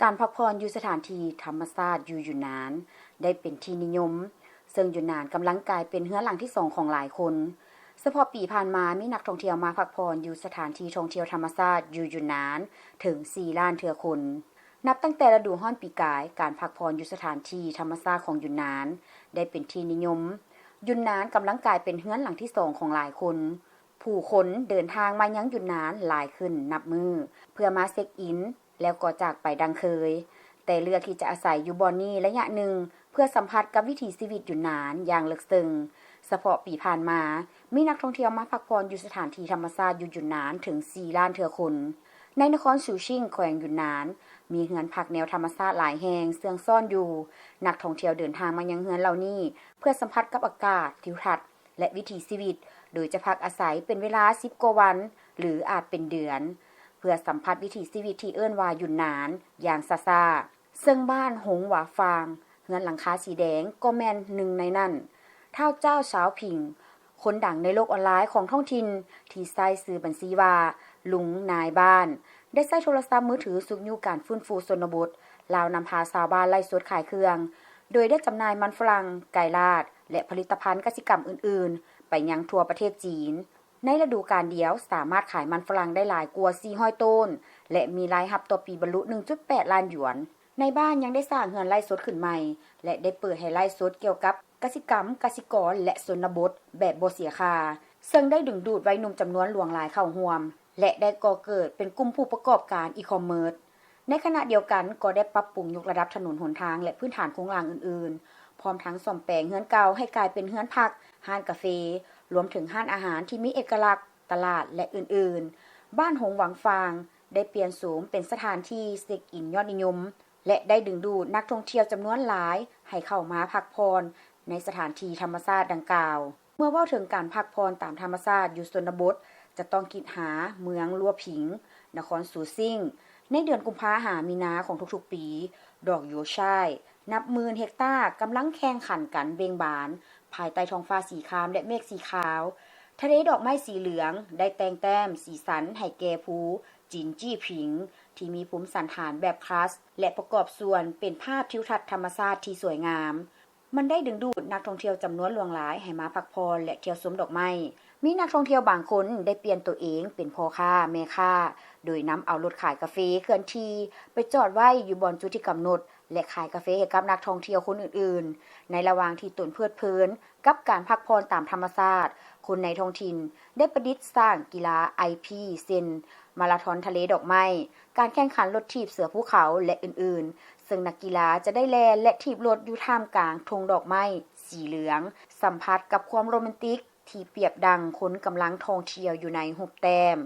ການພັກຜ່ອນຢູ່ສະຖານທີ່ທຳມະຊາດຢູ່ຢຸນນານໄດ້ເປັນທີ່ນິຍົມ, ເຊິ່ງຢຸນນານກຳລັງກາຍເປັນເຮືອນຫຼັງທີສອງຂອງຫຼາຍຄົນ. ສະເພາະປີຜ່ານມາ, ມີນັກທ່ອງທ່ຽວມາພັກຜ່ອນຢູ່ສະຖານທີ່ທ່ອງທ່ຽວທຳມະຊາດຢູ່ຢຸນນານເຖິງສີ່ລ້ານເທື່ອຄົນ. ນັບຕັ້ງແຕ່ລະດູຮ້ອນປີກາຍ, ການພັກຜ່ອນຢູ່ສະຖານທີ່ທຳມະຊາດຂອງຢຸນນານໄດ້ເປັນທີ່ນິຍົມ. ຢຸນນານກຳລັງກາຍເປັນເຮືອນຫຼັງທີສອງຂອງຫຼາຍຄົນ. ຜູ້ຄົນເດີນທາງມາຍັງຢຸນນານຫຼາຍຂຶ້ນນັບມື້ ເພື່ອມາເຊັກອິນ ແລ້ວກໍຈາກໄປດັ່ງເຄີຍ, ແຕ່ເລືອກທີ່ຈະອາໄສຢູ່ບ່ອນນີ້ໄລຍະໜຶ່ງ ເພື່ອສຳຜັດກັບວິຖີຊີວິດຢຸນນານຢ່າງເລິກເຊິ່ງ. ສະເພາະປີຜ່ານມາ, ມີນັກທ່ອງທ່ຽວມາພັກຜ່ອນຢູ່ສະຖານທີ່ທຳມະຊາດຢູ່ຢຸນນານເຖິງສີ່ລ້ານເທື່ອຄົນ. ໃນນະຄອນຊູຊິງ ແຂວງຢຸນນານ, ມີເຮືອນພັກແນວທຳມະຊາດຫຼາຍແຫ່ງເຊື່ອງຊ້ອນຢູ່. ນັກທ່ອງທ່ຽວເດີນທາງມາຍັງເຮືອນເຫຼົ່ານີ້ ເພື່ອສຳຜັດກັບອາກາດ, ທິວທັດ ແລະ ວິຖີຊີວິດ, ໂດຍຈະພັກອາໄສເປັນເວລາສິບກວ່າວັນ ຫຼື ອາດເປັນເດືອນ, ເພື່ອສຳຜັດວິຖີຊີວິດທີ່ເອີ້ນວ່າຢຸນນານຢ່າງຊ້າໆ. ເຊິ່ງບ້ານຫົງຫວາຟາງ, ເຮືອນຫຼັງຄາສີແດງກໍແມ່ນໜຶ່ງໃນນັ້ນ. ທ້າວ ຈ້າວ ຊາວຜິງ, ຄົນດັງໃນໂລກອອນລາຍຂອງທ້ອງຖິ່ນ ທີ່ໃຊ້ຊື່ບັນຊີວ່າ ລຸງນາຍບ້ານ, ໄດ້ໃຊ້ໂທລະສັບມືຖືຊຸກຍູ້ການຟື້ນຟູຊົນນະບົດ. ລາວນຳພາຊາວບ້ານໄລຟ໌ສົດຂາຍເຄື່ອງ, ໂດຍໄດ້ຈຳໜ່າຍມັນຝຣັ່ງ, ໄກ່ລາດ ແລະ ຜະລິດຕະພັນກະສິກຳອື່ນໆ ໄປຍັງທົ່ວປະເທດຈີນ. ໃນລະດູການດຽວ, ສາມາດຂາຍມັນຝຣັ່ງໄດ້ຫຼາຍກວ່າສີ່ຮ້ອຍໂຕນ ແລະ ມີລາຍຮັບຕໍ່ປີບັນລຸໜຶ່ງຈຸດແປດລ້ານຢວນ. ນາຍບ້ານຍັງໄດ້ສ້າງເຮືອນໄລຟ໌ສົດຂຶ້ນໃໝ່ ແລະ ໄດ້ເປີດໃຫ້ໄລຟ໌ສົດກ່ຽວກັບກະສິກຳ, ກະສິກອນ ແລະ ຊົນນະບົດແບບບໍ່ເສຍຄ່າ, ເຊິ່ງໄດ້ດຶງດູດໄວໜຸ່ມຈຳນວນຫຼວງຫຼາຍເຂົ້າຮ່ວມ ແລະ ໄດ້ກໍ່ເກີດເປັນກຸ່ມຜູ້ປະກອບການອີຄອມເມີດ. ໃນຂະນະດຽວກັນກໍໄດ້ປັບປຸງຍົກລະດັບຖະໜົນຫົນທາງ ແລະ ພື້ນຖານໂຄງລ່າງອື່ນໆ, ພ້ອມທັງສ້ອມແປງເຮືອນເກົ່າໃຫ້ກາຍເປັນເຮືອນພັກ, ຮ້ານກາເຟ, ລວມເຖິງຮ້ານອາຫານທີ່ມີເອກະລັກ, ຕະຫຼາດ ແລະ ອື່ນໆ. ບ້ານຫົງຫວັງຟາງ ໄດ້ປ່ຽນໂສມເປັນສະຖານທີ່ເຊັກອິນຍອດນິຍົມ ແລະ ໄດ້ດຶງດູດນັກທ່ອງທ່ຽວຈຳນວນຫຼາຍໃຫ້ເຂົ້າມາພັກຜ່ອນໃນສະຖານທີ່ທຳມະຊາດດັ່ງກ່າວ. ເມື່ອເວົ້າເຖິງການພັກຜ່ອນຕາມທຳມະຊາດຢູ່ຊົນນະບົດ, ຈະຕ້ອງຄິດຫາເມືອງລົວຜິງ, ນະຄອນຊູຊິງ. ໃນເດືອນກຸມພາຫາມີນາຂອງທຸກໆປີ, ດອກໂຢຊາຍ ນັບໝື່ນເຮັກຕາກຳລັງແຂ່ງຂັນກັນເບັ່ງບານ ພາຍໃຕ້ທ້ອງຟ້າສີຄາມ ແລະ ເມກສີຂາວ. ທະເລດອກໄມ້ສີເຫຼືອງໄດ້ແຕ່ງແຕ້ມສີສັນໃຫ້ແກ່ພູ ຈິນຈີ້ຜິງ ທີ່ມີພູມສັນຖານແບບຄລາສ ແລະ ປະກອບສ່ວນເປັນພາບທິວທັດທຳມະຊາດທີ່ສວຍງາມ. ມັນໄດ້ດຶງດູດນັກທ່ອງທ່ຽວຈຳນວນຫຼວງຫຼາຍໃຫ້ມາພັກຜ່ອນ ແລະ ທ່ຽວຊົມດອກໄມ້. ມີນັກທ່ອງທ່ຽວບາງຄົນໄດ້ປ່ຽນຕົວເອງເປັນພໍ່ຄ້າແມ່ຄ້າ ໂດຍນຳເອົາລົດຂາຍກາເຟເຄື່ອນທີ່ໄປຈອດໄວ້ຢູ່ບ່ອນຈຸດທີ່ກຳນົດ ແລະ ຂາຍກາເຟໃຫ້ກັບນັກທ່ອງທ່ຽວຄົນອື່ນໆ. ໃນລະຫວ່າງທີ່ຕົນເພີດເພີນກັບການພັກຜ່ອນຕາມທຳມະຊາດ, ຄົນໃນທ້ອງຖິ່ນໄດ້ປະດິດສ້າງກິລາໄອພີ ເຊັ່ນ ມາລາທອນທະເລດອກໄມ້, ການແຂ່ງຂັນລົດຖີບເສືອພູເຂົາ ແລະ ອື່ນໆ, ເຊິ່ງນັກກິລາຈະໄດ້ແລ່ນ ແລະ ຖີບລົດຢູ່ທ່າມກາງທົ່ງດອກໄມ້ສີເຫຼືອງ, ສຳຜັດກັບຄວາມໂຣແມນຕິກທີ່ປຽບດັ່ງຄົນກຳລັງທ່ອງທ່ຽວຢູ່ໃນຮູບແຕ້ມ.